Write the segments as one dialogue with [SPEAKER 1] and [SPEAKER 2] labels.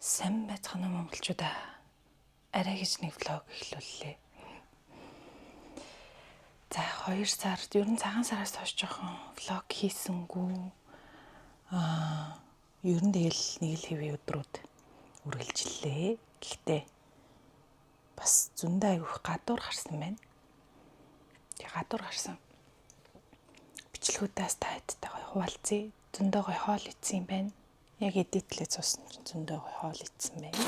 [SPEAKER 1] Сайн байцгаана уу, монголчуудаа. Арай гэж нэг vlog эхлүүллээ. За, 2 сар, ер нь цагаан сараас хойш жоохон vlog хийсэнгүү. Ер нь тэгэл нэг л хэвийн өдрүүд үргэлжиллээ. Гэхдээ бас зөндөө айгүйх гадуур гарсан байна. Тэгээ гадуур гарсан бичлэгүүдээс та хэдтэй гоё хуваалцъя. Зөндөө гоё хоол идсэн юм байна. Яг edit лээ цуусан чинь зөндөө гоё хоол идсэн байна.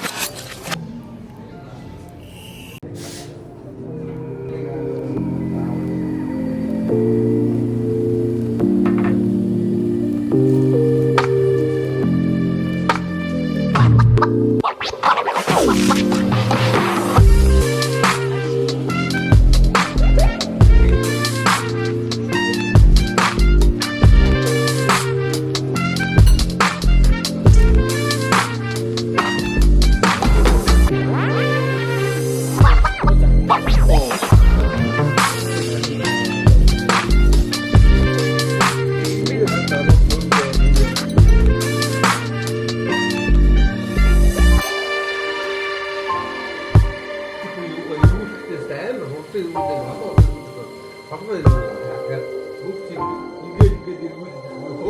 [SPEAKER 2] Бүгд ингээд эргүүлж хөө.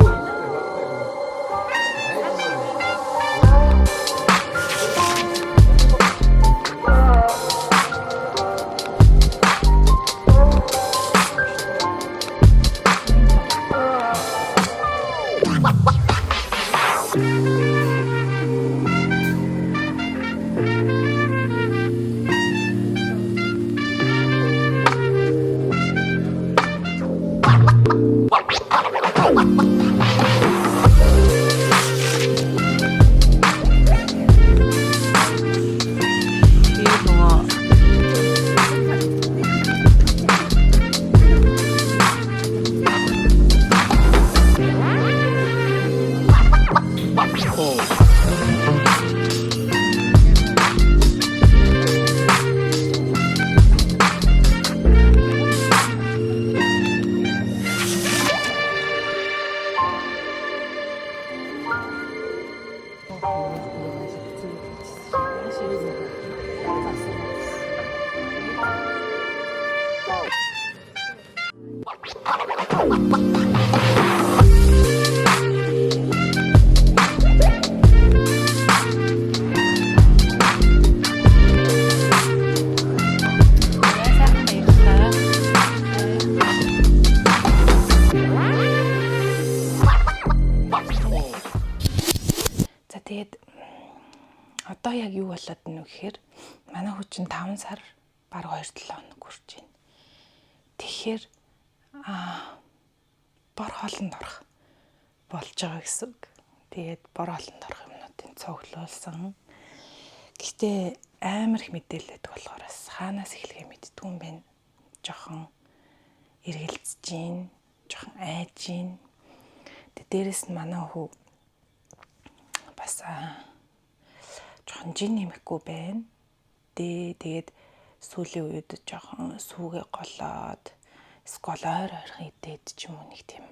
[SPEAKER 1] Тэгээд нөгөө сайхан баярлалаа. За, тэгээд одоо яг юу болоод байна вэ гэхээр манай хүү чинь 5 сар, бараг 2-7 хоног хүрч байна. Тэгэхээр бор хоолнд орох болж байгаа гэсэн үг. Тэгээд бор хоолнд орох юмнуудыг цуглуулсан. Гэхдээ амар их мэдээлэл байдаг болохоор бас хаанаас эхлэхээ мэддгүй юм байна. Жохон эргэлзэж гин, жохон айж гин. Тэгээд дээрэс нь манай хүү бас жоохон жин нэмэхгүй байна. Тэгээд сүүлийн үед жоохон сүүгээ голоод эсвэл ойр ойрхон идээд ч юм уу, нэг тийм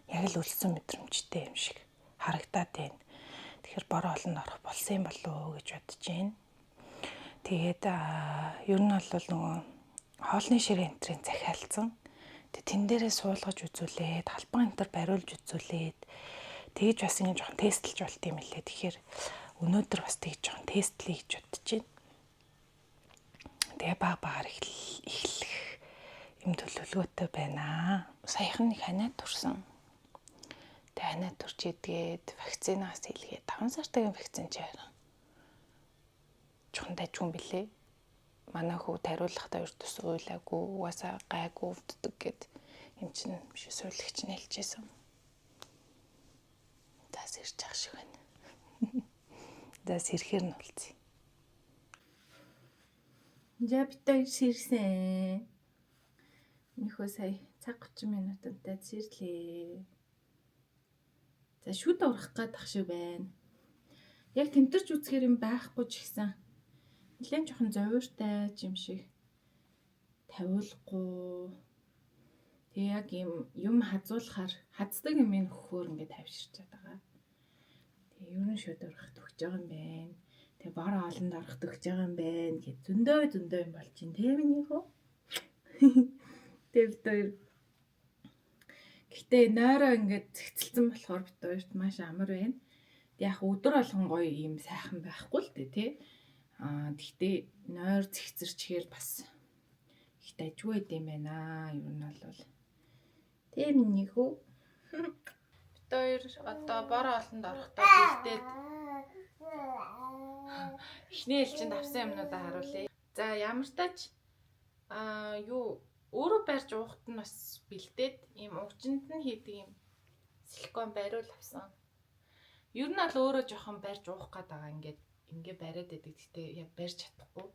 [SPEAKER 1] яг л өлссөн мэдрэмжтэй юм шиг харагдаад байна. Тэгэхээр бор хоолонд орох болсон юм болов уу гэж бодож байна. Тэгээд ер нь бол нөгөө хоолны ширээ энтрийн захиалцсан. Тэгээд тэн дээрээ суулгаж үзүүлээд, халбан энтер бариулж үзүүлээд, тэгж бас ингэ жоохон тестлж болт юм лээ. Тэгэхээр өнөөдөр бас тэгж жоохон тестлэе гэж бодож байна. Тэгээ баг багаар эхлэх юм төлөвлөгөөтэй байна. Саяхан нэг ханиад төрсөн. Тэгээ ханиад төрч идгээд вакцинаас хийлгээд, 5 сартын вакцин чи харин жоохон дайжгүй юм билээ. Манай хүү тариулахдаа ердөөс уйлаагүй, угаасаа гайгүй өвддөг гэд юм чинь биш, суулагч нь хэлжсэн. За, сэрж ах шиг байна. За, сэрхээр нь уулзъя.
[SPEAKER 3] За, бид хоёр сэрсэн. Нөхөө сая цаг 30 минутантай сэрлээ. За, шүд урах гээд ах шиг байна. Яг тэмтэрч үзэхэр юм байхгүй ч гэсэн нэлээд жоохон зовиуртай юм шиг, тавиулахгүй. Тэгээ яг юм юм хазуулахаар хаздаг юм нөхөхөөр ингээд тавьширчаад байгаа. Тэгээ ер нь шүд урах төгж байгаа юм байна. Тэгээ бор хоолонд ороход өгч байгаа юм байна гэд зөндөө зөндөө юм болж чинь тэ миний хөө. Тэгээ бид хоёр гэхдээ нойроо ингээд цэгцэлсэн болохоор бид хоёрт маш амар байна. Тэг яг өдөр болгон гоё юм сайхан байхгүй л дээ тий. Аа тэгтээ нойр цэгцэрчгээр бас их дажгүй байд юм байна. Ер нь бол тэ миний хөө. Бид хоёр одоо бор хоолонд орохдоо бэлдээд эхний ээлжинд авсан юмнуудаа харуулъя. За ямар ч тач аа юу өөрөө барьж уухт нь бас бэлдээд ийм угжинд нь хийдэг юм силикон бариул авсан. Ер нь аль өөрөө жоохон барьж уух гээд байгаа ингээд ингээ бариад байдаг. Гэтэ яг барьж чадахгүй.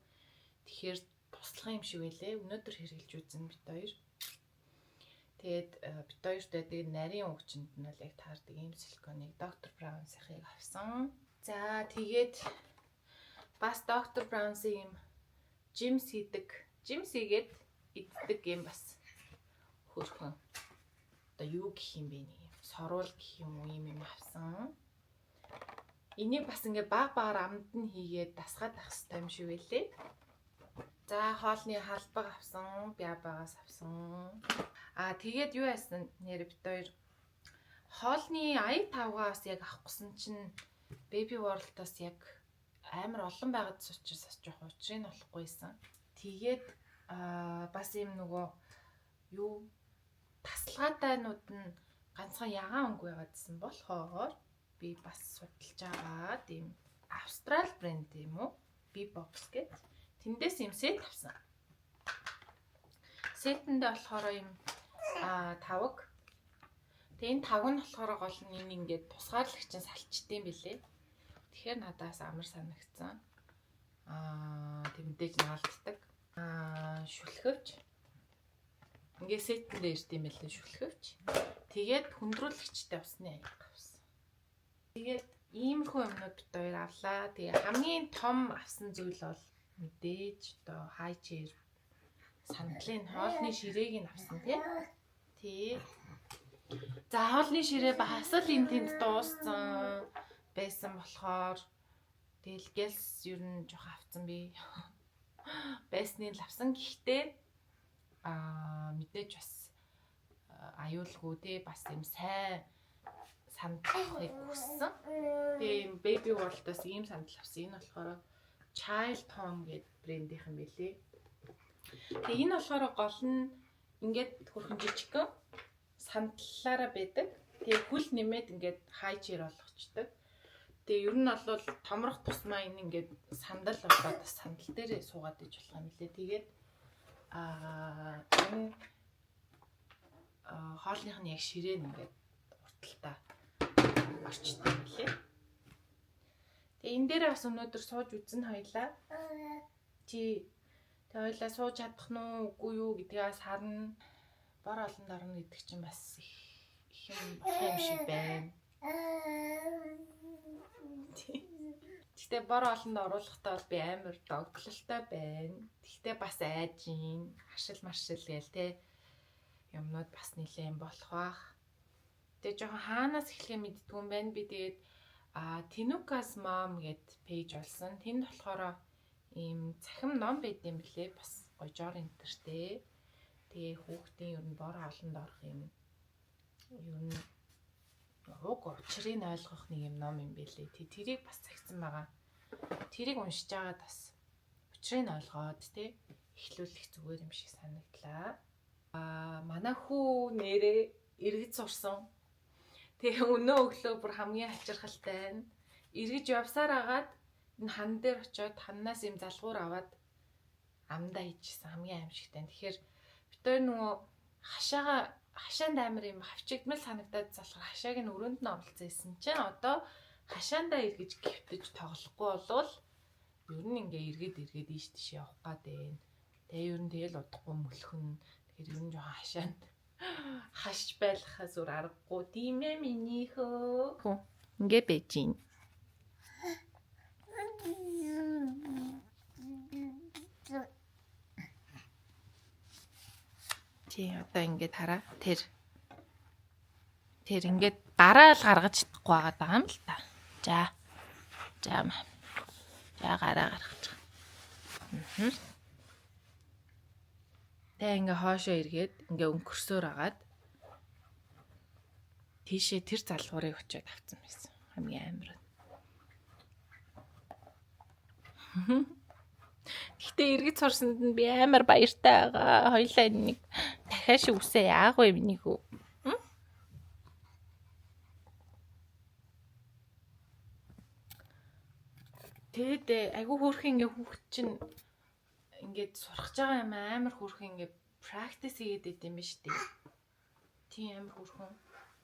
[SPEAKER 3] Тэгэхээр туслах юм шиг байлээ. Өнөөдөр хэрэглэж үзэн бид хоёр. Тэгээд бид хоёрт байдаг нарийн угжинд нь бол яг таардаг ийм силиконыг Dr. Brown's-ыг авсан. За тэгээд бас Dr. Brown's-ийн ийм жимс хийдэг. Жимс хийгээд иддэг юм бас хөөрхөн. Одоо юу гэх юм бэ нэг юм соруул гэх юм уу юм юм авсан. Энийг бас ингээ баг багаар амд нь хийгээд дасгаад авах хэрэгтэй юм шиг байлээ. За хоолны халбаг авсан, бябагаас авсан. Аа тэгээд юу яасан нэр бид хоёр хоолны аяг тавгаа бас яг авахгүйсэн чинь Baby World-оос яг амар олон байгаад учраас бас жоох учрыг нь олохгүйсэн. Тэгээд аа бас юм нөгөө юу тасалгаатайнууд нь ганцхан ягаан өнгө байгаадсэн болохоор би бас судалж агаад ийм Австрал брэнд юм уу? B-Box гэдэг. Тэндээс ийм set авсан. Set эндээ болохоор ийм таваг. Тэгээ энэ тавг нь болохоор гол нь энэ ингээд тусгаарлагчин салчдсан билээ. Тэгэхээр надаас амар санагдсан. Тэг мэдээж наалддаг. Шүлхэвч. Ингээ set эндээ ирд юм байлээ шүлхэвч. Тэгээд хүндрүүлэгчтэй усны аяга авсан. Тэгээд иймэрхүү юмнууд бид хоёр авлаа. Тэгээ хамгийн том авсан зүйл бол мэдээж одоо high chair сандлын хоолны ширээг нь авсан тий. Тий. За хоолны ширээ бас л энэ тэнд дууссан байсан болохоор тэгэл гэлс ер нь жоох авцсан би. Байсныг л авсан. Гэхдээ мэдээж бас аюулгүй тий бас юм сайн сандал авахыг хүссэн. Тэгээ юм Baby World-аас ийм сандал авсан. Энэ болохоор Child Home гэдэг брендийнх юм билээ. Тэгээ энэ болохоор гол нь ингээд хөрхөн жижигхэн сандлаараа байдаг. Тэгээ хөл нэмээд ингээд high chair болгочдөг. Тэгээ ер нь бол томрох тусмаа энэ ингээд сандал болоод бас сандал дээрээ суугаад иж болох юм лээ. Тэгээд энэ хоолных нь яг ширээ нь ингээд урталтаа орчдөг юм лээ. Тэгээ энэ дээрээ бас өнөөдөр сууж үзэн хоёлаа. Чи тэгээ хоёлаа сууж чадах нь уу үгүй юу гэдгийг бас харна. Бор олонд орно гэдэг чинь бас их их юм болох юм шиг байна. Гэтэ бор олонд оруулахдаа бол би амар догдлолтой байна. Гэхдээ бас айж ийн хашил маршил гээл те юмнууд бас нэлээд болох бах. Тэгээ жоохон хаанаас эхлэхээ мэддгүй юм байна. Би тэгээд Tinuka's Mom гэд page олсон. Тэнд болохоор ийм цахим ном байд юм блэ. Бас гожоор энтертэй. Тэгээ хүүхдийн ер нь бор хоолонд орох юм ер нь уг учрыг ойлгох нэг юм ном юм бэлээ. Тэрийг бас цагцсан байгаа. Тэрийг уншиж байгаад бас учрыг ойлгоод тий эхлүүлэх зүгээр юм шиг санагдлаа. Манай хүү нэрээ эргэж сурсан. Тэгээ өнөө өглөө бүр хамгийн хачирхалтай нь эргэж явсаар агаад энэ хан дээр очиод ханнаас юм залгуур аваад амдаа хийчихсэн хамгийн аимшигтай. Тэгэхээр бид хоёр нөгөө хашаага хашаанд амар юм хавчигдмал санагдаад залхаар хашааг нь өрөөнд нь оролцсон байсан чинь одоо хашаандаа эргэж гівтэж тоглохгүй болвол ер нь ингээ эргээд эргээд ийш тийш явах гад байна. Тэгээ ер нь тэгэл удахгүй мөлхөн. Тэгэхээр ер нь жоохон хашаанд хашж байлгахаас өөр аргагүй. Тийм ээ миний хөө. Ингээ байж гин. Тий одоо ингээд хараа. Тэр ингээд бараал гаргаж чадахгүй байгаа юм л та. За. За. За гараа гаргаж байгаа. Тэ ингээ хоошоо эргээд ингээ өнгөрсөөр агаад тийшээ тэр залгуурыг очиод авцсан байсан. Хамгийн амар. Гэхдээ эргэж сурсанд нь би амар баяртай байгаа. Хоёлаа нэг дахиад шиг үсээ яах вэ миний хүү? Тэгээд айгүй хөөрхөн ингээ хүүхэд чинь ингээд сурах байгаа юм амар хөөрхөн ингээ practice хийгээд байт юм биш үү? Тийм амар хөөрхөн.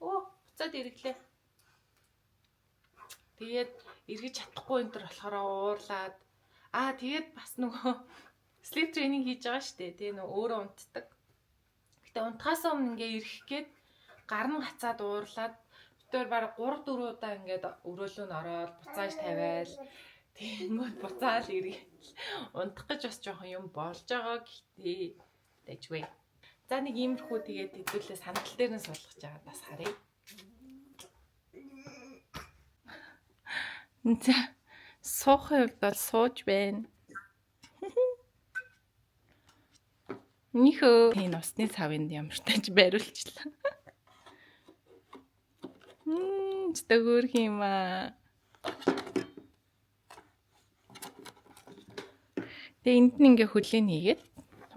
[SPEAKER 3] Оо, буцаад эргэлээ. Тэгээд эргэж чадахгүй энэ төр болохоор уурлаад тэгээд бас нөгөө sleep training хийж байгаа шүү дээ. Тэгээ нөгөө өөрөө унтдаг. Гэтэ унтахаас өмнө ингээ ирэх гээд гар нь гацаад уурлаад битээр баг 3 4 удаа ингээд өрөөлөө н ороод буцааж тавиал тэгэнгүүт буцаал эргээл унтах гэж бас жоохон юм болж байгаа гэхдээ дайжгүй. За нэг иймэрхүү тэгээд хэдүүлээ сандал дээр нь суулгаж байгаа бас харъя. За суухын хувьд бол сууж байна. Нихөө энэ усны савынд ямар тач бариулчлаа. Зүтгүүр юм аа. Тэгээ энд нь ингээ хөлийг хийгээд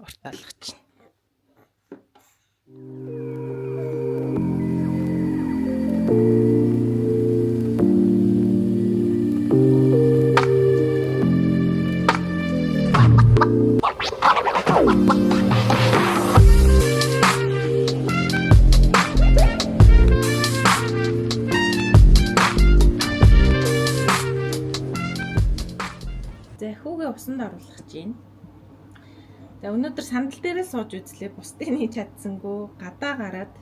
[SPEAKER 3] уртаалгачихна. За хүүгээ усанд оруулах гэж байна. За өнөөдөр сандал дээрээ сууж үзлээ. Бусдыг хийж чадсангүй. Гадаа гараад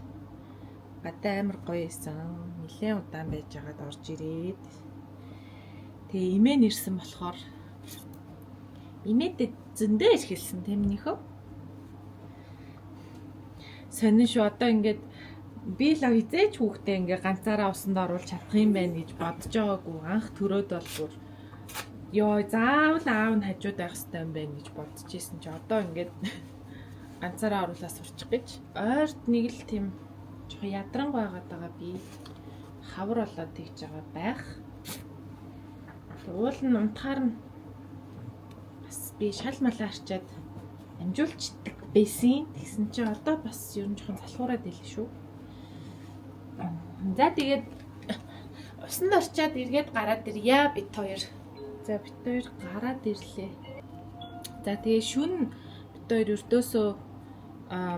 [SPEAKER 3] гадаа амар гоё исэн. Нилээн удаан байж байгаад орж ирээд. Тэгээ эмээ нэрсэн болохоор эмээдээ зөндөө эрхэлсэн тийм нөхөө. Сонин шүү одоо ингээд би л хизээч хүүхдээ ингээ ганцаараа усанд оруулж чадах юм байна гэж бодож байгаагүй. Анх төрөөд бол бүр ёо заавал аав нь хажууд байх хэрэгтэй юм байна гэж бодож исэн чи одоо ингээд ганцаараа оруулаа сурчих гэж. Ойрт нэг л тийм жоохон ядранг байгаад байгаа би хавар болоод тэгж байгаа байх. Уул нь унтахаар нь бас би шал малаа арчаад амжуулчдаг байсан. Тэгсэн чи одоо бас ер нь жоохон залхуураад илээ шүү. За тэгээд усанд орчаад эргээд гараад ирье бит хоёр. За бит хоёр гараад ирлээ. За тэгээ шүн бит хоёр өрдөөсөө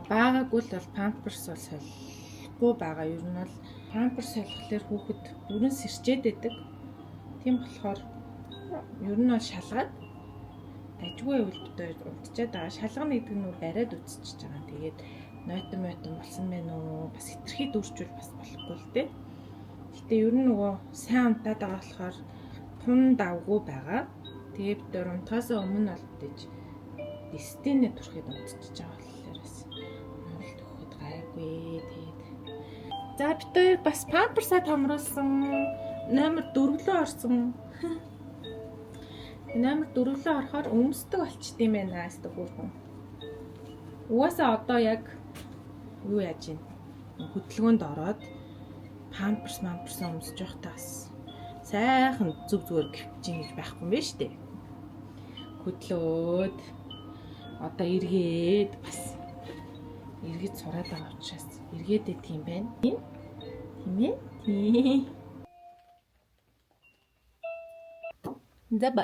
[SPEAKER 3] баагаагүй л бол памперс бол солихгүй байгаа. Ер нь бол памперс солихлоор хүүхэд бүрэн сэрчээд байдаг. Тийм болохоор ер нь бол шалгаад дажгүй байвал бит хоёр унтчаад байгаа. Шалгана гэдэг нь бариад үтсчихэж байгаа. Тэгээд нойтон мойтон болсон байна уу? Бас хитрхи дүүрчүүл бас болохгүй л дээ. Гэтэ ер нь нөгөө сайн унтаад байгаа болохоор тун давгүй байгаа. Тэгээ бид нар унтахаас өмнө бол мэдээж дистинэ түрхэд унтчихж байгаа болохоор бас нууралт өгөхөд гайгүй. Тэгээд за бид хоёр бас памперсаа томруулсан. Номер 4 лөө орсон. Номер 4 лөө орохоор өмсдөг болчт юм байна аа хөөрхөн. Угаасаа одоо яг юу яаж юм? Хөдөлгөөнд ороод памперс мамперсаа өмсөж явах таас сайхан зүг зүгээр гівч гэж байхгүй юм байна шүү дээ. Хөдлөөд одоо эргээд бас эргэж сураад байгаа учраас эргээд идэх юм байна. Тийм ээ? Тийм. За ба.